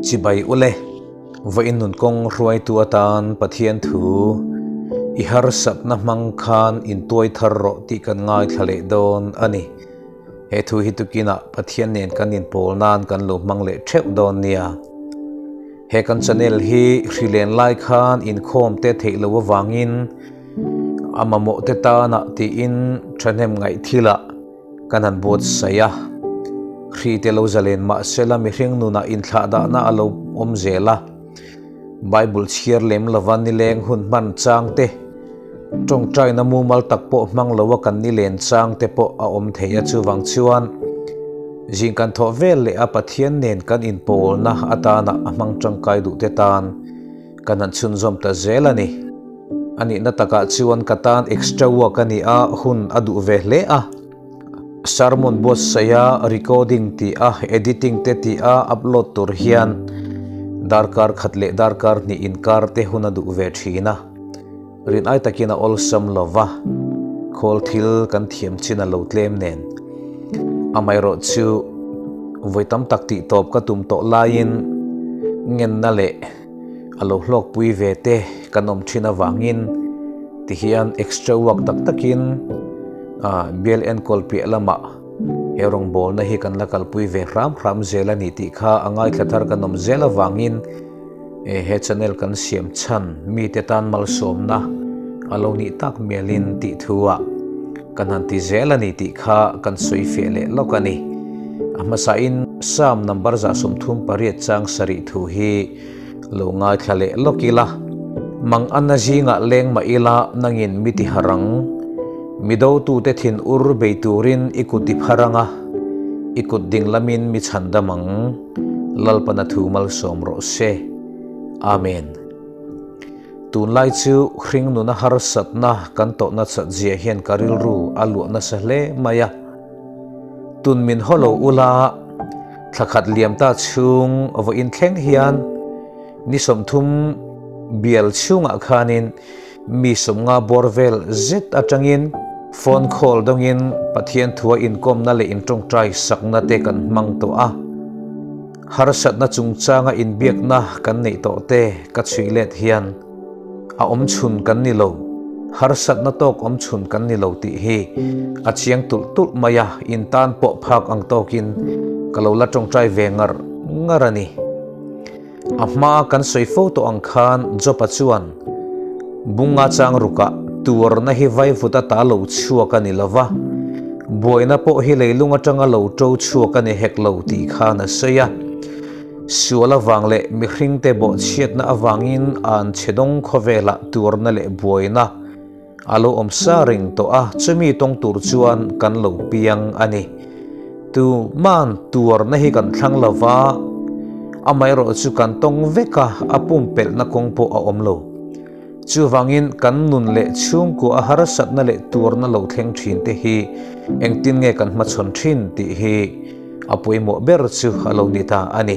Chibai ule, vawiin nun kawng hruaitu atan Pathian thu i harsatna hmang khan intuai thar rawh tih kan ngaithla leh dawn a ni. He thu hi tukinah Pathian nen kan inpawl nan kan lo hmang leh theuh dawn nia. He kan channel hi hrilen lai khan inkhawm te theih loh avangin a mamawh te tanah tiin thahnem ngaih thilah kan han buatsaih a. Hri te lo zalen mahsela mihring nunah inthlahdahna a lo awm zel a. Bible chhiar lem lova nileng hun hman chang te, tawngtaina mumal tak pawh hmang loa kan nilen chang te pawh a awm thei a. Chuvang chuan zing kan thawh vel leh a Pathian nen kan inpawlna atana a hmang tangkai duh te tan kan han chhunzawm ta zel a ni. A nihna takah chuan ka tan extra work a ni a, hun a duh ve hle a. Sermon buatsaih a, recording tih a, editing te tih a, upload tur hian darkar khat leh darkar hnih inkar te hun a duh ve thin a. Rin ai takin a awlsam lo va, khawl thil kan thiam chin a lo tlem nen. Amaherawh chu vawi tam tak tih tawp ka tum tawh laiin ngenna leh a lo hlawkpui ve te kan awm thin avangin tihian extra work tak takin bial enkawl piah lamah he rawngbawlna hi kan la kalpui ve hram hram zel a ni tih kha a ngaithla thar kan awm zel avangin he channel kan siam chhan mite tan malsawmna a lo nih tak mialin tih thu ah kan han ti zel a ni tih kha kan sawi fiah leh lawk a ni. A hmasain Psalm number 38 chang sarih thu hi lo ngaithla leh lawk ila, Mang anna zingah leng mah ila nangin mi ti harang, mi dotute thin ur bei turin i kut i phar ang a, i kut ding lamin mi chhandam ang, Lalpana thu malsawm rawh se. Amen. Tunlai chu hring nuna harsatna kan tawhna chat zia hian ka rilru a luah nasa hle mai a. Tun min haw lo ula, thla khat liam ta chhung vawiin thleng hian ni 30 bial chhungah khanin mi 50 bawr vel zet atangin phone call dawngin Pathian thua inkawmna leh intawngtai sakna te kan hmang tawh a. Harsatna chungchanga inbiakna kan neih tawh te ka chhui let hian a awm chhun kan ni lo, harsatna tawk awm chhun kan ni lo tih hi a chiang tulh tulh mai a, in tan pawh phak ang tawkin ka lo la tawngtai ve ngar ngar a ni. A hmaa kan sawi fo tawh ang khan Job-a chuan bunga chang rukah tuarna hi vaivut ata lo chhuak a ni lo va, buaina pawh hi leilung atanga lo to chhuak a ni hek lo tih khan a sawi a. Sual avang leh mihringte bawhchhiatna avangin an chhe dawng khawvelah tuarna leh buaina A lo awm sa reng tawh a, chumi tawng tur chuan kan lo piang a ni. Tuman tuarna hi kan thlang lo va, amaherawh chu kan tawng vek a, a pumpelhna kawng pawh a awm lo. Chuvangin kan nun leh chhungkua a harsatna leh tuarna lo thleng thin te hi engtin nge kan hmachhawn thin tih hi a pawimawh ber chu a lo ni ta a ni.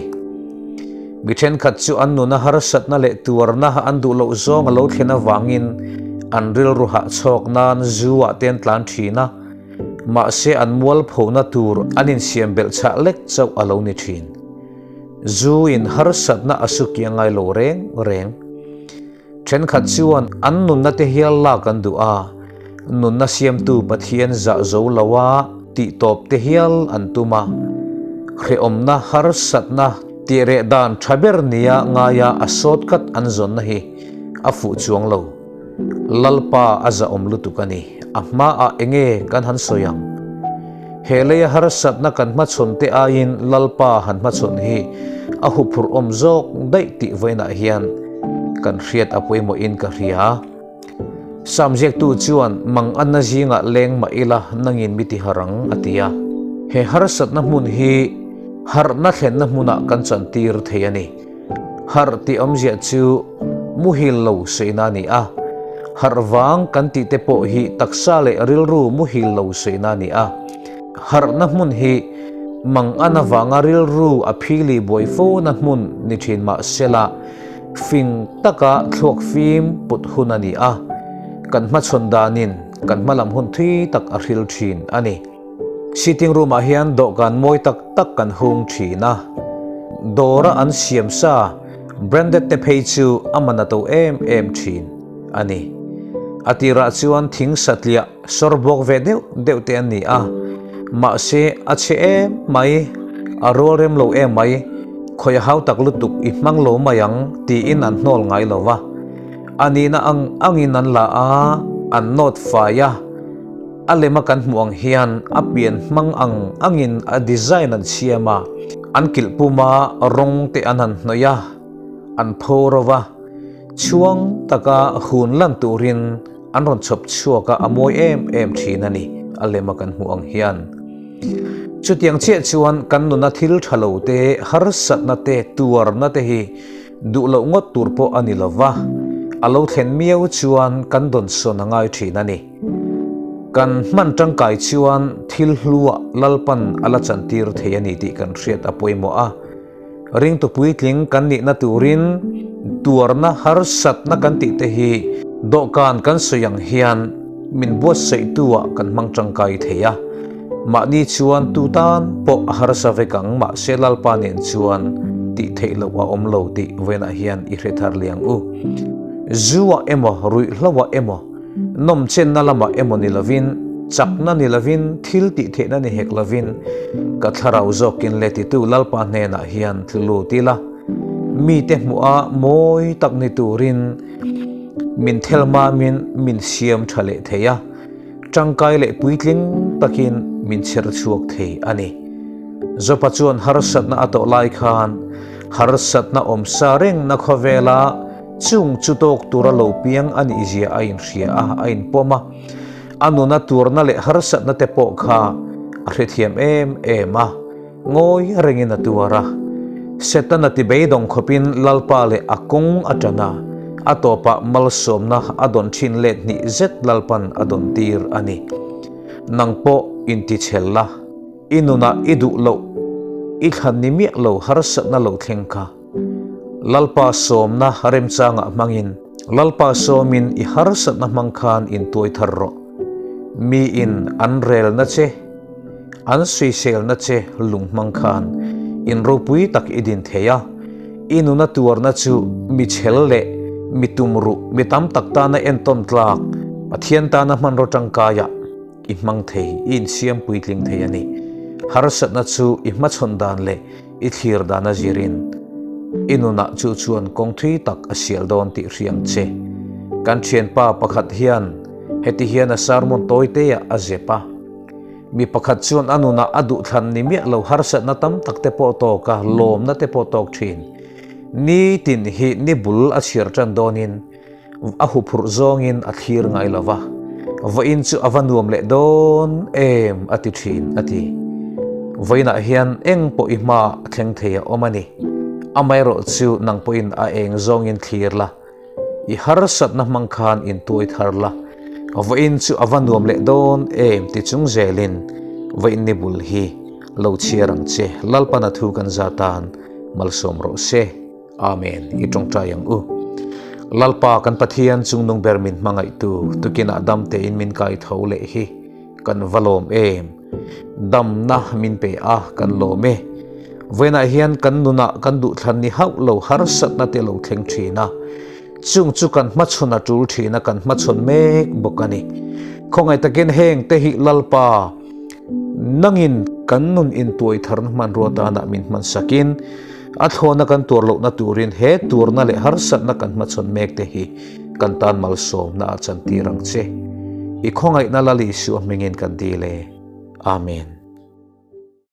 Mi thenkhat chu an nuna harsatna leh tuarna an duh loh zawng a lo thlen avangin an rilru hahchhawk nan zu ah te an tlan thin a, mahse an mualphona tur an insiam belh chhah lek chauh a lo ni thin. Zu in harsatna a su kiang ngai lo reng reng. Thenkhat chuan an nunna te hial lak an duh a, nunna siamtu Pathian zah zo lo a tih tawp te hial an tum a. Hrehawmna, harsatna, tihreh dan tha ber nia ngaia a shortcut an zawnna hi a fuh chuang lo. Lalpa a zahawm lutuk a ni. A hmaah enge kan han sawi ang? He leia harsatna kan hmachhawn te aiin Lalpa han hmachhawn hi a huphurh awm zawk daih tih vawiinah hian kan hriat a pawimawhin ka hria. Sam ziaktu chuan mang anna zingah leng mah ila nangin mi ti har ang a ti a. He harsatna hmun hi harhna thlenna hmunah kan chantir thei a ni. Harh tih awmzia chu muhil lo sawiina a ni a, harh vang kan tih te pawh hi taksa leh rilru muhil lo sawiina a ni a. Harhna hmun hi mangan avanga rilru a phili buai fona hmun ni thin mah sela, fing taka thluak fim put hun a ni a, kan hmachhawn danin kan hmalam hun thui tak a hril thin a ni. Sitting room ah hian dawhkan mawi tak tak kan hung thin a. Dawra an siam sa branded te phei chu a man a to em em thin a ni. A tirah chuan thing satliah sawr bawk ve deuh deuh te an ni a, mahse a chhe em mai, a rual rem lo em mai, khawi a hau tak lutuk i hmang lo mai ang tiin an hnawl ngai lo va. A nihna ang angin an la a, an nawt fai a. A lema kan hmuh ang hian a pian hmang ang angin a design an siam a, an kilh puma rawng te an han hnawih a, an pho ro va, chhuang taka hun lan turin an rawn chhawp chhuak a, a mawi em em thin a ni, a lema kan hmuh ang hian. Chutiang chiah chuan kan nuna thil tha lo te, harsatna te, tuarna te hi Duh loh ngawt tur pawh a ni lo va, a lo thlen miau chuan kan dawnsawn a ngai thin a ni. Kan hman tangkai chuan thil hlua Lalpan a la chantir thei a ni tih kan hriat a pawimawh a. Ringtu puitling kan nihna turin tuarna harsatna kan tih te hi dawhkan kan sawi ang hian min buatsaihtu-ah kan hmang tangkai thei a. Mahni chuan tu tan pawh a harsa vek ang, mahse Lalpa nen chuan tih theih loh a awm lo tih vawiinah hian i hre thar liang u. Zu-ah emaw, ruihhlo-ah emaw, nawmchenna lamah emaw ni lovin, chakna ni lovin, thil tih theihna ni hek lovin, ka thlarau zawkin leh titu Lalpa hnenah hian tlu lut ila, mite hmuha mawi tak ni turin min thelmamin min siam tha leh thei a. Tangkai leh puitling takin min chher chhuak thei a ni. Jopa chuan harsatna a tawh lai khan harsatna awm sa rengna khawvela chung chu tawk tura lo piang a nih zia a inhria a, a inpawm a. A nuna turna leh harsatna te pawh kha a hrethiam em em a. Ngawi rengin a tuar a. Setana ti beidawng khawpin Lalpa leh a kawng a tan a, a tawpah malsawmna a dawn thin let hnih zet Lalpan a dawn tir a ni. Nang pawh intichhel la, i nunah i duh loh, i thlan ni miah lo harsatna lo thleng kha. Lalpa sawmna remchangah hmangin, Lalpa sawmin i harsatna hmang khan intuai thar rawh. Miin an relna che. An suiselna che lung hmang khan in ropui tak i din thei a, i nuna tuarna chu mi chhel leh mi tumruh mi tam tak tana entawn tlak Pathian tana hmanraw tangkaiah i hmang thei, i insiam puitling thei a ni. Harsatna chu i hmachhawn dan leh i thlir dan a zirin i nunah chu chuan kawng thui tak a sial dawn tih hriang che. Kan thianpa pakhat hian heti hian a sermon tawi teah a zep a. Mi pakhat chuan a nunah a duhthlan ni miah lo harsatna tam tak te pawh tawk a, lawmna te pawh tawk thin. Ni tin hi ni bul a chhiar tan dawnin a huphurh zawngin a thlir ngai lo va, vawiin chu a va nuam leh dawn em a ti thin a ti. Vawiinah hian eng pawh i hma a thleng thei a awm a ni. Amaherawh chu nang pawhin a eng zawngin thlir la. I harsatna hmang khan intuai thar la, vawiin chu a va nuam leh dawn em ti chung zelin vawiin ni bul hi lo chhiar ang che, Lalpana thu kan za tan malsawm rawh se. Amen. I tawngtai ang u. Lalpa kan Pathian chungnung ber min hmangaihtu tukinah dam tein min kai tho leh hi kan va lawm em. Damna min pe a kan lawm e. Vawiinah hian kan nunah kan duhthlan ni hauh lo harsatna te lo thleng thin a, chung chu kan hmachhawn a tul thin a, kan hmachhawn mek bawk a ni. Khawngaih takin heng te hi Lalpa nangin kan nun intuai tharna hmanrua tanah min hman sakin a thlawna kan tuar lohna turin he tuarna leh harsatna kan hmachhawn mek te hi kan tan malsawmna a chantir ang che. I khawngaihna Lal Isua hmingin kan dil e. Amen.